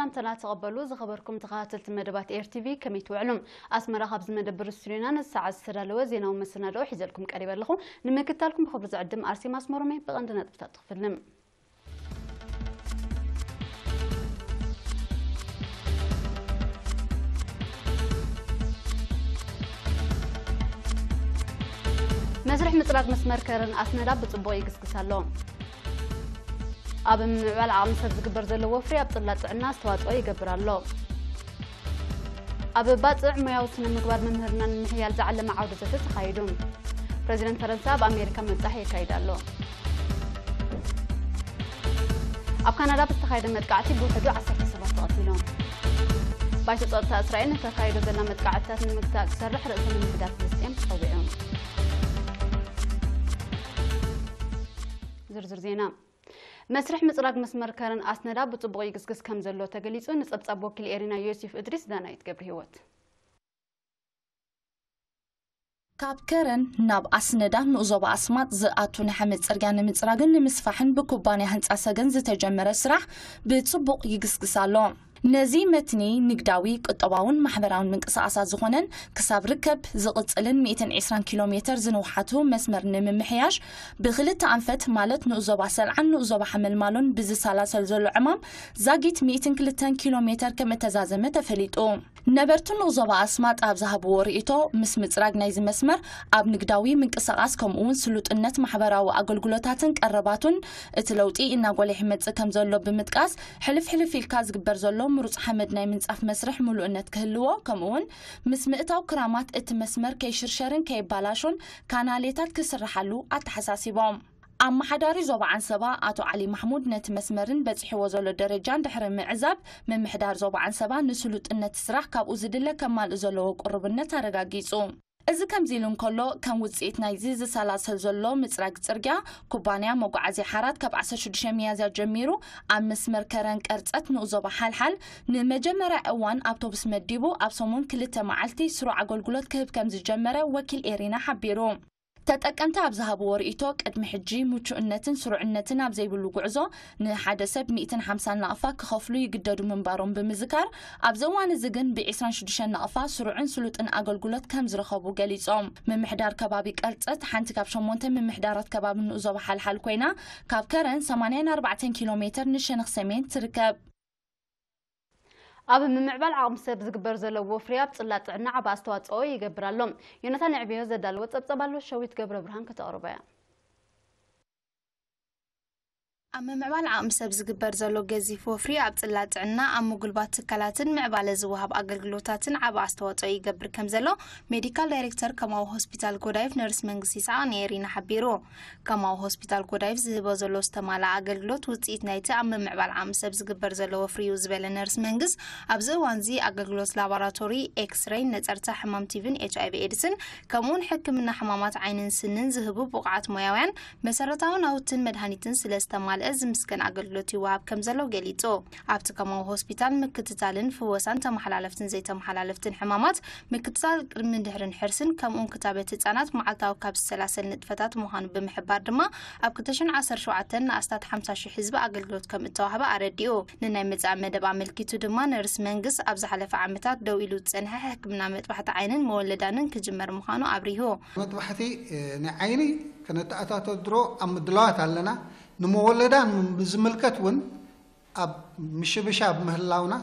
ሰላምታና ተቐበሉ። ዝኸበርኩም ተኸታተልቲ መደባት ኤር ቲቪ፣ ከመይ ትውዕሉ? ኣስመራ፣ ካብዚ መደብር ስቱዲዮና ነዚ ሰዓት ዝተዳለወ ዜናዊ መሰናድኦ ሒዘልኩም ቀሪበ ኣለኹ። ንምክትታልኩም ብኽብሪ ዝዕድም ኣርሴማ ኣስመሮም እየ። ብቐንዲ ነጥብታት ክፍልም። መስርሕ ምጽራግ መስመር ከረን ኣስመራ ብጽቡቕ ይግስግስ ኣሎ። ኣብ ምምዕባል ዓቕሚ ሰብ ዝግበር ዘሎ ወፍሪ ኣብ ጽላት ጥዕና ኣስተዋጽኦ ይገብር ኣሎ። ኣብ ባጽዕ ሞያዊ ስነ ምግባር መምህርና ንምሕያል ዝዓለመ ዓውደ ዘተ ተኻይዱ። ፕረዚደንት ፈረንሳ ኣብ ኣሜሪካ ምብጻሕ የካይድ ኣሎ። ኣብ ካናዳ ብዝተኻየደ መጥቃዕቲ ብውሕዱ ዓሰርተ ሰባት ተቐቲሎም። ባይቶ ጸጥታ እስራኤል ንተኻይዶ ዘላ መጥቃዕትታት ንምግታእ ክሰርሕ ርእሰ ምምሕዳር ፍልስጤም ጸዊዑ። ዝርዝር ዜና። መስርሕ ምጽራግ መስመር ከረን ኣስነዳ ብጽቡቕ ይግስግስ ከም ዘሎ ተገሊጹ። ንጸብጻብ ወኪል ኤሪና ዮሴፍ እድሪስ፣ ዳናይት ገብረ ህይወት። ካብ ከረን ናብ ኣስነዳ ንኡዞባ ኣስማጥ ዝኣቱ ንሓመድ ጽርግያ ንምጽራግን ንምስፋሕን ብኩባንያ ህንጻ ሰገን ዝተጀመረ ስራሕ ብጽቡቕ ይግስግስ ኣሎ። ነዚ መትኒ ንግዳዊ፣ ቁጠባውን ማሕበራውን ምንቅስቓሳት ዝኾነን ክሳብ ርከብ ዝቕጽልን ሚእትን ዕስራን ኪሎ ሜተር ዝንውሓቱ መስመር ንምምሕያሽ ብኽልተ ኣንፈት ማለት ንኡዞባ ሰልዓን ንኡዞባ ሓመልማሎን ብዝሰላሰል ዘሎ ዕማም ዛጊት ሚእትን ክልተን ኪሎ ሜተር ከም እተዛዘመ ተፈሊጡ። ነበርቲ ንኡዞባ ኣስማጥ ኣብ ዝሃብዎ ርእይቶ፣ ምስ ምጽራግ ናይዚ መስመር ኣብ ንግዳዊ ምንቅስቓስ ከምኡውን ስሉጥነት ማሕበራዊ ኣገልግሎታትን ቀረባቱን እቲ ለውጢ እናጎልሐ ይመጽእ ከም ዘሎ ብምጥቃስ፣ ሕልፍ ሕልፍ ኢልካ ዝግበር ዘሎ ምሩጽ ሓመድ ናይ ምንጻፍ መስርሕ ምሉእነት ክህልዎ፣ ከምኡውን ምስ ምእታው ክራማት እቲ መስመር ከይሽርሸርን ከይባላሾን ካናሌታት ክስርሓሉ ኣተሓሳሲቦም። ኣመሓዳሪ ዞባ ዓንሰባ ኣቶ ዓሊ ማሕሙድ ነቲ መስመርን በጺሕዎ ዘሎ ደረጃን ድሕሪ ምዕዛብ፣ ምምሕዳር ዞባ ዓንሰባ ንስሉጥነት ስራሕ ካብኡ ዝድለ ከማልእ ዘለዎ ቅሩብነት ኣረጋጊጹ። እዚ ከምዚ ኢሉ እንከሎ፣ ከም ውጽኢት ናይዚ ዝሰላሰል ዘሎ ምጽራግ ጽርግያ፣ ኩባንያ መጓዓዝያ ሓራት ካብ ዓሰርተ ሽዱሽተ ሚያዝያ ጀሚሩ ኣብ መስመር ከረን ቀርጸት ንኡዞባ ሓልሓል ንመጀመርያ እዋን ኣውቶቡስ መዲቡ ኣብ ሰሙን ክልተ መዓልቲ ስሩዕ ኣገልግሎት ክህብ ከም ዝጀመረ ወኪል ኤሪና ሓቢሩ። ተጠቀምቲ ኣብ ዝሃብዎ ርእይቶ፣ ቅድሚ ሕጂ ምቹእነትን ስሩዕነትን ኣብ ዘይብሉ ጉዕዞ ንሓደ ሰብ ሚእትን ሓምሳን ናቕፋ ክኸፍሉ ይግደዱ ምንባሮም ብምዝካር፣ ኣብዚ እዋን እዚ ግን ብዒስራን ሽዱሽተን ናቕፋ ስሩዕን ስሉጥን ኣገልግሎት ከም ዝረኸቡ ገሊጾም። ምምሕዳር ከባቢ ቀርጸት ሓንቲ ካብ ሸሞንተ ምምሕዳራት ከባቢ ንኡዞባ ሓልሓል ኮይና፣ ካብ ከረን ሰማንያን ኣርባዕተን ኪሎ ሜተር ንሸነኽ ሰሜን ትርከብ። ኣብ ምምዕባል ዓቕሚ ሰብ ዝግበር ዘሎ ወፍሪ ኣብ ጽላት ጥዕና ዓቢ ኣስተዋጽኦ ይገብር ኣሎ። ዮናታን ዕብዮ ዘዳለዎ ጸብጸብ ኣሎ፣ ሸዊት ገብረ ብርሃን ከተቕርቦ እያ። ኣብ ምምዕባል ዓቕሚ ሰብ ዝግበር ዘሎ ገዚፍ ወፍሪ ኣብ ጽላት ጥዕና፣ ኣብ ምጉልባት ትካላትን ምዕባለ ዝወሃብ ኣገልግሎታትን ዓቢ ኣስተዋጽኦ ይገብር ከም ዘሎ ሜዲካል ዳይሬክተር ከማዊ ሆስፒታል ጎዳይፍ ነርስ መንግስቲ ይስሓቕ ንኤሪና ሓቢሩ። ከማዊ ሆስፒታል ጎዳይፍ ዝህቦ ዘሎ ዝተማልኣ ኣገልግሎት ውጽኢት ናይቲ ኣብ ምምዕባል ዓቕሚ ሰብ ዝግበር ዘሎ ወፍሪ እዩ ዝበለ ነርስ መንግስ፣ ኣብዚ እዋንዚ ኣገልግሎት ላቦራቶሪ፣ ኤክስሬይ፣ ነጸርታ ሕማም ቲቪን ኤች ኣይ ቪ ኤድስን ከምኡውን ሕክምና ሕማማት ዓይንን ስንን ዝህቡ ብቑዓት ሞያውያን፣ መሰረታዊ ናውትን መድሃኒትን ስለ ዝተማልአ ዝምስገን ኣገልግሎት ይወሃብ ከም ዘሎ ገሊጹ። ኣብቲ ከማዊ ሆስፒታል ምክትታልን ፍወሳን ተመሓላለፍትን ዘይተመሓላለፍትን ሕማማት፣ ምክትታል ቅድምን ድሕርን ሕርስን ከምኡውን ክታበት ህጻናት መዓልታዊ ካብ ዝሰላሰል ንጥፈታት ምዃኑ ብምሕባር ድማ፣ ኣብ ክልተ ሽሕን ዓሰርተ ሸውዓተን ንኣስታት ሓምሳ ሽሕ ህዝቢ ኣገልግሎት ከም እተዋህበ ኣረዲኡ። ንናይ መጻኢ መደብ ኣመልኪቱ ድማ ነርስ መንግስ ኣብ ዝሓለፈ ዓመታት ደው ኢሉ ዝጸንሐ ሕክምና መጥባሕቲ ዓይንን መወለዳንን ክጅመር ምዃኑ ኣብሪሁ። መጥባሕቲ፣ እ፣ ናይ ዓይኒ ከነተኣታቶ ድሮ ኣብ ምድላዋት ኣለና። ንመወለዳን ብዝምልከት እውን ኣብ ምሽብሻብ ምህላውና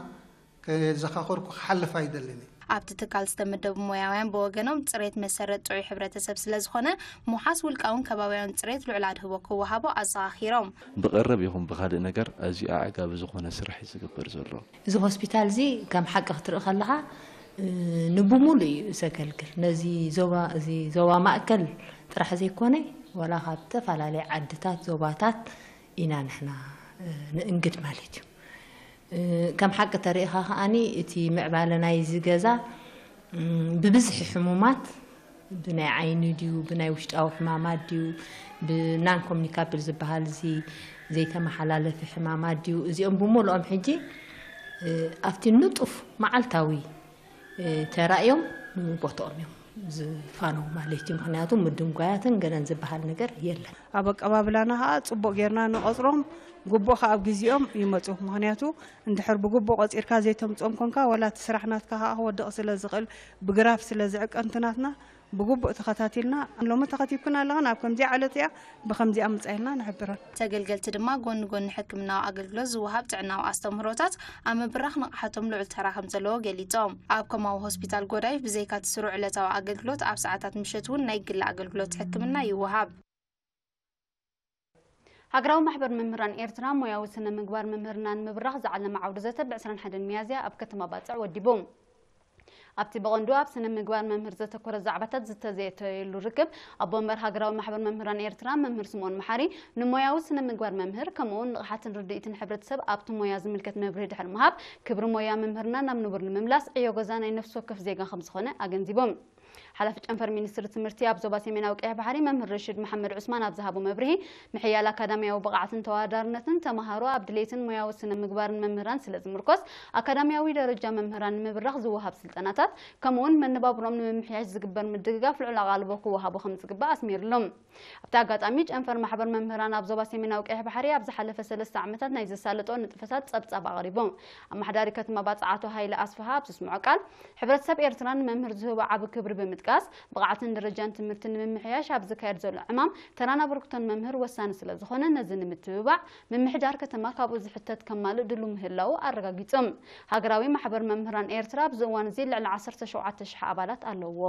ከዘኻኸርኩ ክሓልፍ ኣይደልን እየ። ኣብቲ ትካል ዝተመደቡ ሞያውያን ብወገኖም፣ ጽሬት መሰረት ጥዑይ ሕብረተሰብ ስለ ዝኾነ፣ ምውሓስ ውልቃውን ከባብያውን ጽሬት ልዑል ኣድህቦ ክወሃቦ ኣዘኻኺሮም። ብቐረብ ይኹን ብኻልእ ነገር ኣዝዩ ኣዕጋቢ ዝኾነ ስራሕ እዩ ዝግበር ዘሎ። እዚ ሆስፒታል እዚ ከም ሓቂ ክትርኢ ከለኻ፣ እ፣ ንብሙሉእ እዩ ዘገልግል። ነዚ ዞባ፣ እዚ ዞባ ማእከል ጥራሕ ዘይኮነ፣ ዋላ ካብ ዝተፈላለየ ዓድታት፣ ዞባታት ኢና ንሕና፣ እ፣ ንእንግድ ማለት እዩ። እ፣ ከም ሓቂ ተሪኢኻ ከኣኒ፣ እቲ ምዕባለ ናይዚ ገዛ፣ እ፣ ብብዝሒ ሕሙማት፣ ብናይ ዓይኒ ድዩ፣ ብናይ ውሽጣዊ ሕማማት ድዩ፣ ብናን ኮሙኒካብል ዝበሃል እዚ ዘይተመሓላለፊ ሕማማት ድዩ፣ እዚኦም ብምልኦም ሕጂ፣ እ፣ ኣብቲ ንጡፍ መዓልታዊ፣ እ፣ ተራእዮም ቦትኦም እዮም። ዝፋነው ማለት እዩ። ምክንያቱ ምድንጓያትን ገለን ዝበሃል ነገር የለን። ኣብ ኣቀባብላና ከዓ ፅቡቅ ጌርና ንቐፅሮም፣ ግቡእ ከዓ ኣብ ግዜኦም ይመፁ። ምክንያቱ እንድሕር ብግቡእ ቆፂርካ ዘይተምፅኦም ኮንካ፣ ዋላ እቲ ስራሕ ናትካ ከዓ ክወድቕ ስለ ዝኽእል፣ ብግራፍ ስለ ዝዕቀን እቲ ናትና ብግቡእ ተኸታቲልና፣ ሎሚ ተኸቲብክና ኣለኽን ኣብ ከምዚኣ ዕለት እያ ብኸምዚኣ ምፃ ኢልና ንሕብረን። ተገልገልቲ ድማ ጎኒ ጎኒ ሕክምናዊ ኣገልግሎት ዝወሃብ ጥዕናዊ ኣስተምህሮታት ኣብ ምብራኽ ንቕሓቶም ልዑል ተራ ከም ዘለዎ ገሊጾም። ኣብ ኮማዊ ሆስፒታል ጎዳይፍ ብዘይካ እቲ ስሩዕ ዕለታዊ ኣገልግሎት ኣብ ሰዓታት ምሸት እውን ናይ ግሊ ኣገልግሎት ሕክምና ይወሃብ። ሃገራዊ ማሕበር መምህራን ኤርትራ ሞያዊ ስነ ምግባር መምህርና ንምብራኽ ዝዓለመ ዓውዲ ዘተ ብ ዕስራን ሓደን ሚያዝያ ኣብ ከተማ ባጽዕ ወዲቡ። ኣብቲ ብቐንዱ ኣብ ስነ ምግባር መምህር ዘተኮረ ዛዕባታት ዝተዘተየሉ ርክብ፣ ኣቦ ወንበር ሃገራዊ ማሕበር መምህራን ኤርትራ መምህር ስምኦን መሓሪ፣ ንሞያዊ ስነ ምግባር መምህር ከምኡውን ንቕሓትን ርድኢትን ሕብረተሰብ ኣብቲ ሞያ ዝምልከት መብርሂ ድሕሪ ምሃብ፣ ክብሪ ሞያ መምህርና ናብ ንቡር ንምምላስ ዕዮ ገዛ ናይ ነፍሲ ወከፍ ዜጋ ከምዝኾነ ኣገንዚቦም። ሓላፊ ጨንፈር ሚኒስትሪ ትምህርቲ ኣብ ዞባ ሰሜናዊ ቀይሕ ባሕሪ መምህር ረሽድ መሓመድ ዑስማን ኣብ ዝሃቦ መብርሂ፣ ምሕያል ኣካዳሚያዊ ብቕዓትን ተወዳዳርነትን ተመሃሮ ኣብ ድሌትን ሞያዊ ስነ ምግባርን መምህራን ስለ ዝምርኮስ፣ ኣካዳሚያዊ ደረጃ መምህራን ንምብራኽ ዝወሃብ ስልጠናታት፣ ከምኡውን መነባብሮኦም ንምምሕያሽ ዝግበር ምድግጋፍ ልዑል ኣቓልቦ ክወሃቦ ከም ዝግባእ ኣስሚርሎም። ኣብቲ ኣጋጣሚ ጨንፈር ማሕበር መምህራን ኣብ ዞባ ሰሜናዊ ቀይሕ ባሕሪ ኣብ ዝሓለፈ ሰለስተ ዓመታት ናይ ዘሳለጦ ንጥፈታት ጸብጻብ ኣቕሪቡ። ኣመሓዳሪ ከተማ ባጽዕ ኣቶ ሃይለ ኣስፍሃ ኣብ ዘስምዖ ቃል፣ ሕብረተሰብ ኤርትራ ንመምህር ዝህቦ ዓቢ ክብሪ ብምጥቃስ፣ ብቕዓትን ደረጃን ትምህርቲ ንምምሕያሽ ኣብ ዝካየድ ዘሎ ዕማም ተራን ኣበርክቶን መምህር ወሳኒ ስለ ዝኾነ፣ ነዚ ንምትብባዕ ምምሕዳር ከተማ ካብኡ ዝሕተት ከማልእ ድሉው ምህላዉ ኣረጋጊጾም። ሃገራዊ ማሕበር መምህራን ኤርትራ ኣብዚ እዋን እዚ ልዕሊ ዓሰርተ ሸውዓተ ሽሕ ኣባላት ኣለዎ።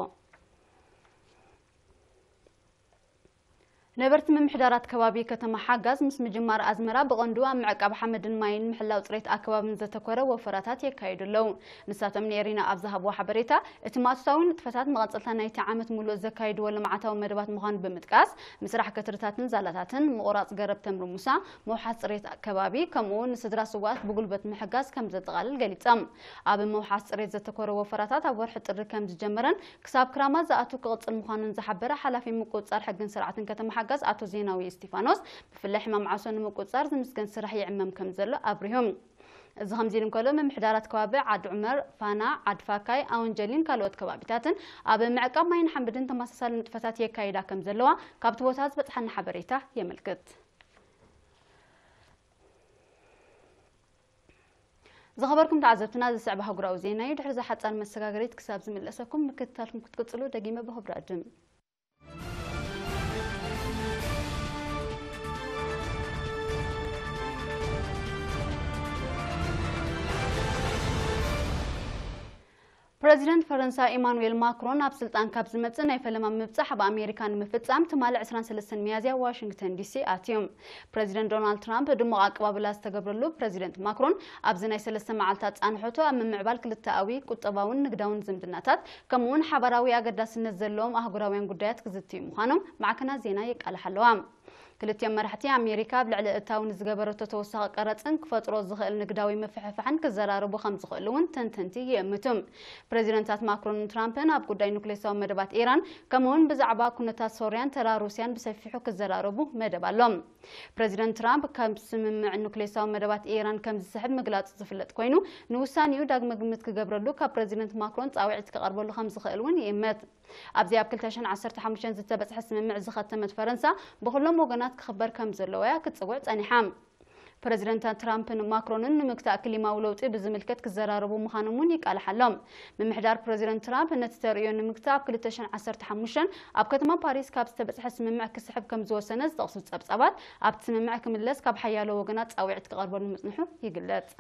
ነበርቲ ምምሕዳራት ከባቢ ከተማ ሓጋዝ ምስ ምጅማር ኣዝመራ ብቐንዱ ኣብ ምዕቃብ ሓመድን ማይን ምሕላው ጽሬት ኣከባብን ዘተኮረ ወፈራታት የካይዱ ኣለዉ። ንሳቶም ንኤሪና ኣብ ዝሃብዎ ሓበሬታ፣ እቲ ማእቶታዊ ንጥፈታት መቐጸልታ ናይቲ ዓመት ምሉእ ዘካይድዎ ልምዓታዊ መደባት ምዃኑ ብምጥቃስ፣ ምስራሕ ከትርታትን ዛላታትን፣ ምቑራጽ ገረብ ተምሪ ሙሳ፣ ምውሓስ ጽሬት ከባቢ፣ ከምኡ እውን ንስድራ ስውኣት ብጉልበት ምሕጋዝ ከም ዘጠቓልል ገሊጾም። ኣብ ምውሓስ ጽሬት ዘተኮረ ወፈራታት ኣብ ወርሒ ጥሪ ከም ዝጀመረን ክሳብ ክራማት ዝኣቱ ክቕጽል ምዃኑን ዝሓበረ ሓላፊ ምቁጽጻር ሕግን ስርዓትን ከተማ ሓጋዝ ኣቶ ዜናዊ እስቲፋኖስ፣ ብፍላይ ሕማም ዓሶ ንምቁጽጻር ዝምስገን ስራሕ ይዕመም ከም ዘሎ ኣብሪሁ። እዚ ከምዚ ኢሉ እንከሎ፣ ምምሕዳራት ከባቢ ዓዲ ዑመር፣ ፋና፣ ዓዲ ፋካይ፣ ኣወንጀሊን ካልኦት ከባቢታትን ኣብ ምዕቃብ ማይን ሓመድን ተመሳሳሊ ንጥፈታት የካይዳ ከም ዘለዋ ካብቲ ቦታ ዝበጽሓና ሓበሬታ የመልክት። ዝኸበርኩም ተዓዘብትና፣ ዝስዕብ ኣህጉራዊ ዜና እዩ። ድሕሪ እዛ ሓጻር መሰጋገሪት ክሳብ ዝምለሰኩም ምክትታልኩም ክትቅጽሉ ደጊመ ብኽብሪ እዕድም። ፕረዚደንት ፈረንሳ ኢማኑኤል ማክሮን ኣብ ስልጣን ካብ ዝመጽእ ናይ ፈለማ ምብጻሕ ኣብ ኣሜሪካ ንምፍጻም ትማሊ ዕስራን ሰለስተን ሚያዝያ ዋሽንግተን ዲሲ ኣትዩ። ፕረዚደንት ዶናልድ ትራምፕ ድሙቕ ኣቀባብላ ዝተገብረሉ ፕረዚደንት ማክሮን ኣብዚ ናይ ሰለስተ መዓልታት ጻንሖቱ ኣብ ምምዕባል ክልተኣዊ ቁጠባውን ንግዳውን ዝምድናታት ከምኡውን ሓባራዊ ኣገዳስነት ዘለዎም ኣህጉራውያን ጉዳያት ክዝትዩ ምዃኖም ማዕከናት ዜና የቃልሓ ኣለዋ። ክልቲኦም መራሕቲ ኣሜሪካ ኣብ ልዕሊ እታው ንዝገበረቶ ተወሳኺ ቀረጽን ክፈጥሮ ዝኽእል ንግዳዊ ምፍሕፋሕን ክዘራረቡ ከም ዝኽእሉ እውን ተንተንቲ ይእምቱ። ፕረዚደንታት ማክሮንን ትራምፕን ኣብ ጉዳይ ኑክሌሳዊ መደባት ኢራን ከምኡውን ብዛዕባ ኩነታት ሶርያን ተራ ሩስያን ብሰፊሑ ክዘራረቡ መደብ ኣሎ። ፕረዚደንት ትራምፕ ካብ ስምምዕ ኑክሌሳዊ መደባት ኢራን ከም ዝስሕብ ምግላጹ ዝፍለጥ ኮይኑ ንውሳኔኡ ዳግመ ግምት ክገብረሉ ካብ ፕረዚደንት ማክሮን ጻውዒት ክቐርበሉ ከም ዝኽእል እውን ይእመት። ኣብዚ ኣብ ክልተ ሽሕን ዓሰርተ ሓሙሽተን ዝተበጽሐ ስምምዕ ዝኸተመት ፈረንሳ ብኹሎም ወገናት ክኽበር ከም ዘለዎ እያ ክትጽውዕ ጸኒሓ። ፕረዚደንታት ትራምፕን ማክሮንን ንምግታእ ክሊማዊ ለውጢ ብዝምልከት ክዘራረቡ ምዃኖም እውን ይቃልሕ ኣሎ። ምምሕዳር ፕረዚደንት ትራምፕ ነቲ ተርእዮ ንምግታእ ኣብ ክልተ ሽሕን ዓሰርተ ሓሙሽተን ኣብ ከተማ ፓሪስ ካብ ዝተበጽሐ ስምምዕ ክስሕብ ከም ዝወሰነ ዝጠቕሱ ጸብጻባት፣ ኣብቲ ስምምዕ ክምለስ ካብ ሓያሎ ወገናት ጻውዒት ክቐርበሉ ምጽንሑ ይግለጽ።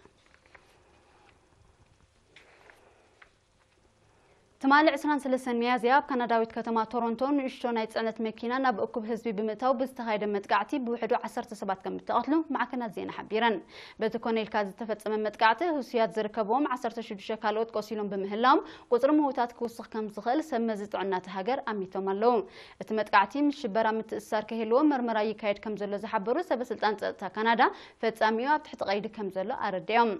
ትማሊ ዕስራን ሰለስተን ሚያዝያ ኣብ ካናዳዊት ከተማ ቶሮንቶ ንእሽቶ ናይ ጽዕነት መኪና ናብ እኩብ ህዝቢ ብምእታው ብዝተኻየደ መጥቃዕቲ ብውሕዱ ዓሰርተ ሰባት ከም እተቐትሉ ማዕከናት ዜና ሓቢረን። በቲ ኮነ ኢልካ ዝተፈጸመ መጥቃዕቲ ህሱያት ዝርከብዎም ዓሰርተ ሽዱሽተ ካልኦት ቆሲሎም ብምህላዎም ቁጽሪ ምውታት ክውስኽ ከም ዝኽእል ሰብ መዚ ጥዕና እታ ሃገር ኣሚቶም ኣለዉ። እቲ መጥቃዕቲ ምስ ሽበራ ምትእስሳር ከይህልዎ መርመራ ይካየድ ከም ዘሎ ዝሓበሩ ሰበ ስልጣን ጸጥታ ካናዳ፣ ፈጻሚኡ ኣብ ትሕቲ ቀይዲ ከም ዘሎ ኣረዲኦም።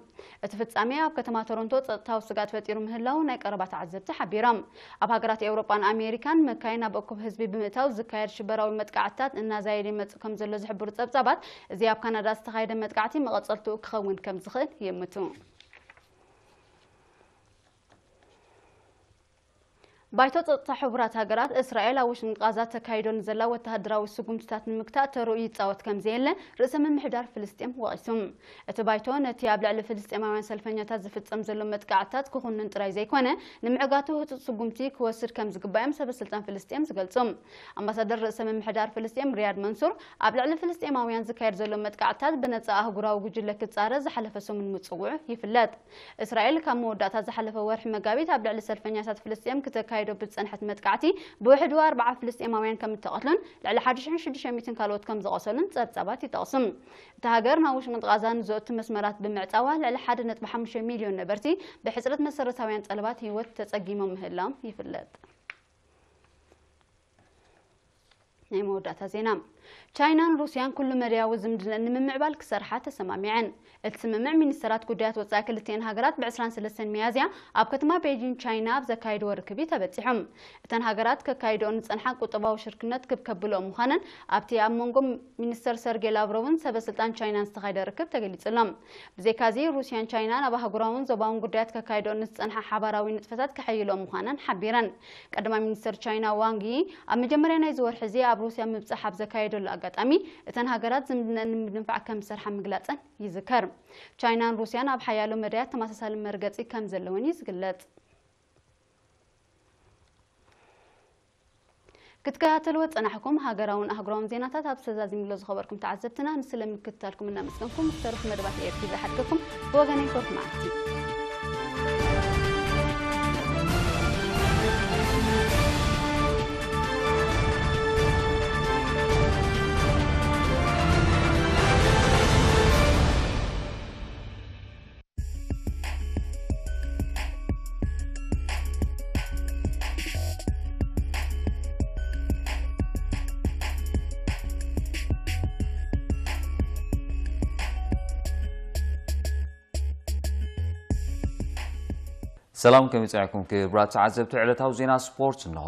እቲ ፍጻሜ ኣብ ከተማ ቶሮንቶ ጸጥታዊ ስግኣት ፈጢሩ ምህላዉ ናይ ቀረባ ተዓዘብቲ ሓቢሮም። ኣብ ሃገራት ኤውሮጳን ኣሜሪካን መካይን ኣብ እኩብ ህዝቢ ብምእታው ዝካየድ ሽበራዊ መጥቃዕትታት እናዛየደ ይመጽእ ከም ዘሎ ዝሕብሩ ጸብጻባት፣ እዚ ኣብ ካናዳ ዝተኻየደ መጥቃዕቲ መቐጸልትኡ ክኸውን ከም ዝኽእል ይእምቱ። ባይቶ ጸጥታ ሕቡራት ሃገራት፣ እስራኤል ኣብ ውሽንጢ ቃዛ ተካይዶ ንዘላ ወተሃደራዊ ስጉምትታት ንምግታእ ተርኡ ይጻወት ከም ዘየለ ርእሰ ምምሕዳር ፍልስጤም ወቒሱ። እቲ ባይቶ ነቲ ኣብ ልዕሊ ፍልስጤማውያን ሰልፈኛታት ዝፍጸም ዘሎ መጥቃዕትታት ክኹንን ጥራይ ዘይኮነ፣ ንምዕጋቱ ህጹጽ ስጉምቲ ክወስድ ከም ዝግባእ እዮም ሰበ ስልጣን ፍልስጤም ዝገልጹ። ኣምባሳደር ርእሰ ምምሕዳር ፍልስጤም ሪያድ መንሱር፣ ኣብ ልዕሊ ፍልስጤማውያን ዝካየድ ዘሎ መጥቃዕትታት ብነጻ ኣህጉራዊ ጉጅለ ክጻረ ዝሓለፈ ሰሙን ምጽውዑ ይፍለጥ። እስራኤል ካብ መወዳእታ ዝሓለፈ ወርሒ መጋቢት ኣብ ልዕሊ ሰልፈኛታት ፍልስጤም ክተካይዶ ብዝጸንሐት መጥቃዕቲ ብውሕዱ ኣርባዓ ፍልስጤማውያን ከም እተቐትሉን ልዕሊ ሓደ ሽሕን ሽዱሽተ ሚእትን ካልኦት ከም ዝቖሰሉን ጸብጻባት ይጠቕሱ። እታ ሃገር ናብ ውሽንጢ ቃዛ ንዘእቱ መስመራት ብምዕጻዋ ልዕሊ ሓደ ነጥቢ ሓሙሽተ ሚልዮን ነበርቲ ብሕጽረት መሰረታውያን ጠለባት ህይወት ተጸጊሞም ምህላዎም ይፍለጥ። ናይ መወዳእታ ዜና። ቻይናን ሩስያን ኩሉ መዳያዊ ዝምድነን ንምምዕባል ክሰርሓ ተሰማሚዐን። እቲ ስምምዕ ሚኒስተራት ጉዳያት ወጻኢ ክልቲኤን ሃገራት ብ ዕስራን ሰለስተን ሚያዝያ ኣብ ከተማ ቤጂን ቻይና ኣብ ዘካየድዎ ርክብ እዩ ተበጺሖም። እተን ሃገራት ከካይድኦ ንጸንሓ ቁጠባዊ ሽርክነት ክብ ከብልኦ ምዃነን ኣብቲ ኣብ መንጎ ሚኒስተር ሰርጌ ላቭሮቭን ሰበ ስልጣን ቻይናን ዝተኻየደ ርክብ ተገሊጹ ኣሎ። ብዘይካዚ ሩስያን ቻይናን ኣብ ኣህጉራውን ዞባውን ጉዳያት ከካይድኦ ንዝጸንሓ ሓባራዊ ንጥፈታት ከሐይልኦ ምዃነን ሓቢረን። ቀዳማይ ሚኒስተር ቻይና ዋንግ ዪ ኣብ መጀመርያ ናይዚ ወርሒ እዚ ኣብ ሩስያ ምብጻሕ ኣብ ዘካየደሉ ኣጋጣሚ፣ እተን ሃገራት ዝምድነን ንምድንፋዕ ከም ዝሰርሓ ምግላጸን ይዝከር። ቻይናን ሩስያን ኣብ ሓያሎ መዳያት ተመሳሳሊ መርገጺ ከም ዘለወን እዩ ዝግለጽ። ክትከታተልዎ ዝጸናሕኩም ሃገራውን ኣህጉራውን ዜናታት ኣብ ዝተዛዚምሎ ዝኸበርኩም ተዓዘብትና፣ ንስለ ምክትታልኩም እናመስገንኩም፣ ዝተረፉ መደባት ኤር ቲ ቪ ሓድገኩም ብወገነይ ብሩኽ መዓልቲ። ሰላም፣ ከመይ ጸኒሕኩም ክቡራት ተዓዘብቲ? ዕለታዊ ዜና ስፖርት እንሆ።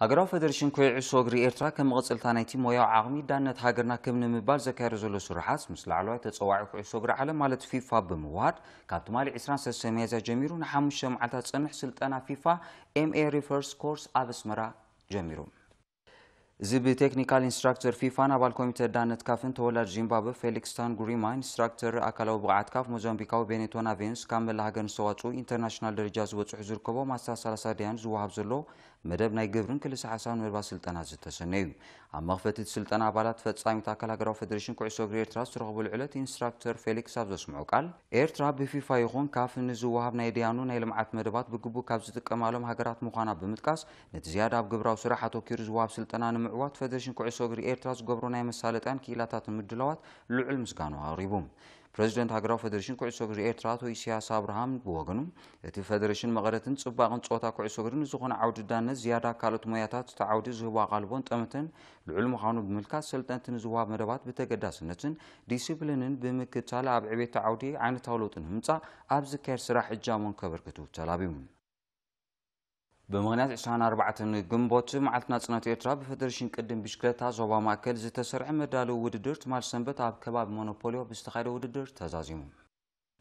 ሃገራዊ ፈደሬሽን ኩዕሶ እግሪ ኤርትራ ከም መቐጸልታ ናይቲ ሞያዊ ዓቕሚ ዳነት ሃገርና ክብ ንምባል ዘካየዶ ዘሎ ስራሓት ምስ ላዕለዋይ ተጸዋዒ ኩዕሶ እግሪ ዓለም ማለት ፊፋ ብምውሃድ ካብ ትማሊ ዕስራን ሰለስተን ሚያዝያ ጀሚሩ ንሓሙሽተ መዓልታት ዝጸንሕ ስልጠና ፊፋ ኤም ኤ ሪፈርስ ኮርስ ኣብ ኣስመራ ጀሚሩ። እዚ ብቴክኒካል ኢንስትራክተር ፊፋን ኣባል ኮሚተ ዳነት ካፍን ተወላዲ ዚምባብወ ፌሊክስ ታንጉሪማ፣ ኢንስትራክተር ኣካላዊ ብቕዓት ካፍ ሞዛምቢካዊ ቤኔቶ ናቬንስ ካብ መላእ ሃገር ንዝተዋጽኡ ኢንተርናሽናል ደረጃ ዝበጽሑ ዝርከቦም ኣስታት ሰላሳ ደያኑ ዝወሃብ ዘሎ መደብ ናይ ግብርን ክልሰ ሓሳብን መደባት ስልጠና ዝተሰነዩ። ኣብ መኽፈቲ እቲ ስልጠና ኣባላት ፈጻሚት ኣካል ሃገራዊ ፈደሬሽን ኩዕሶ እግሪ ኤርትራ ዝተረኽቡሉ ዕለት ኢንስትራክተር ፌሊክስ ኣብ ዘስምዖ ቃል፣ ኤርትራ ብፊፋ ይኹን ካፍ ንዝወሃብ ናይ ደያኑ ናይ ልምዓት መደባት ብግቡእ ካብ ዝጥቀማሎም ሃገራት ምዃና ብምጥቃስ፣ ነቲ ዝያዳ ኣብ ግብራዊ ስራሕ ኣተኲሩ ዝወሃብ ስልጠና ንምዕዋት ፈደሬሽን ኩዕሶ እግሪ ኤርትራ ዝገብሮ ናይ መሳለጥያን ክኢላታትን ምድላዋት ልዑል ምስጋኑ ኣቕሪቡ። ፕረዚደንት ሃገራዊ ፈደሬሽን ኩዕሶ እግሪ ኤርትራ ኣቶ ኢሳያስ ኣብርሃም ብወገኑ፣ እቲ ፈደሬሽን መቐረትን ጽባቕን ጸወታ ኩዕሶ እግሪ ንዝኾነ ዓውዲ ዳነት ዝያዳ ካልኦት ሞያታት እቲ ዓውዲ ዝህቦ ኣቓልቦን ጠመተን ልዑል ምዃኑ ብምልካት፣ ሰልጠንቲ ንዝወሃብ መደባት ብተገዳስነትን ዲሲፕሊንን ብምክታል ኣብ ዕቤት ዓውዲ ዓይነታዊ ለውጢ ንምምጻእ ኣብ ዝካየድ ስራሕ እጃሞን ከበርክቱ ተላብዩ። ብምኽንያት ዕስራን ኣርባዕተን ግንቦት መዓልቲ ናጽነት ኤርትራ ብፈደሬሽን ቅድም ብሽክለታ ዞባ ማእከል ዝተሰርዐ መዳለዊ ውድድር ትማል ሰንበት ኣብ ከባቢ ሞኖፖልዮ ብዝተኻየደ ውድድር ተዛዚሙ።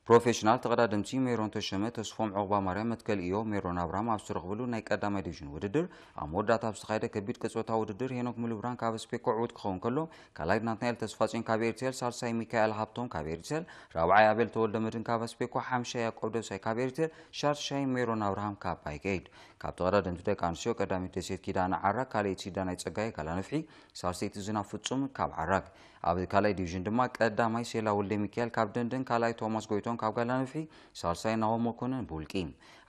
ፕሮፌሽናል ተቐዳደምቲ ሜሮን ተሸመ፣ ተስፎም ዑቕባ ማርያም፣ መትከል ኢዮ፣ ሜሮን ኣብርሃም ኣብ ዝተረኽብሉ ናይ ቀዳማይ ዲቪዥን ውድድር ኣብ መወዳእታ ኣብ ዝተኻየደ ከቢድ ቅጽበታዊ ውድድር ሄኖክ ሙሉብርሃን ካብ ኣስፔኮ ዕዉት ክኸውን ከሎ፣ ካልኣይ ናትናኤል ተስፋጽዮን ካብ ኤርቴል፣ ሳልሳይ ሚካኤል ሃብቶም ካብ ኤርቴል፣ ራብዓይ ኣቤል ተወልደ መድህን ካብ ኣስፔኮ፣ ሓምሻይ ያዕቆብ ደብሳይ ካብ ኤርቴል፣ ሻድሻይ ሜሮን ኣብርሃም ካብ ኣይከይድ። ካብ ተቐዳደምቲ ደቂ ኣንስትዮ ቀዳሚት ደሴት ኪዳነ ዓራግ፣ ካልኣይቲ ዳናይ ጸጋይ ጋላንፍሒ፣ ሳልሰይቲ ዝናብ ፍጹም ካብ ዓራግ። ኣብ ካልኣይ ዲቪዥን ድማ ቀዳማይ ሴላ ወልደ ሚካኤል ካብ ደንደን፣ ካልኣይ ቶማስ ጎይቶም ካብ ጋላንፍሒ፣ ሳልሳይ ናሆም መኮንን ብውልቂ።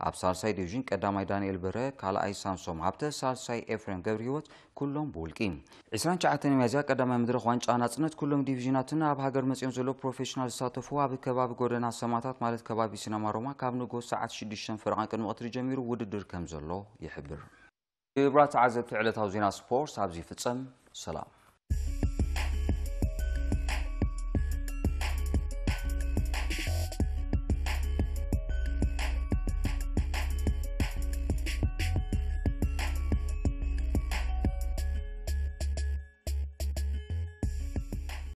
ኣብ ሳልሳይ ዲቪዥን ቀዳማይ ዳንኤል በርሀ፣ ካልኣይ ሳምሶም ሃብተ፣ ሳልሳይ ኤፍሬም ገብረ ህይወት ኩሎም ብውልቂ። ዕስራን ትሽዓተን ሚያዝያ ቀዳማይ መድረኽ ዋንጫ ናጽነት ኩሎም ዲቪዥናትን ኣብ ሃገር መጺኦም ዘለዉ ፕሮፌሽናል ዝሳተፉ ኣብ ከባቢ ጎደና ሰማእታት ማለት ከባቢ ሲነማ ሮማ ካብ ንግሆ ሰዓት ሽዱሽተን ፈረቓን ቅድሚ ቀትሪ ጀሚሩ ውድድር ከም ዘሎ ይሕብር። ክቡራት ተዓዘብቲ፣ ዕለታዊ ዜና ስፖርት ኣብዚ ይፍጸም። ሰላም።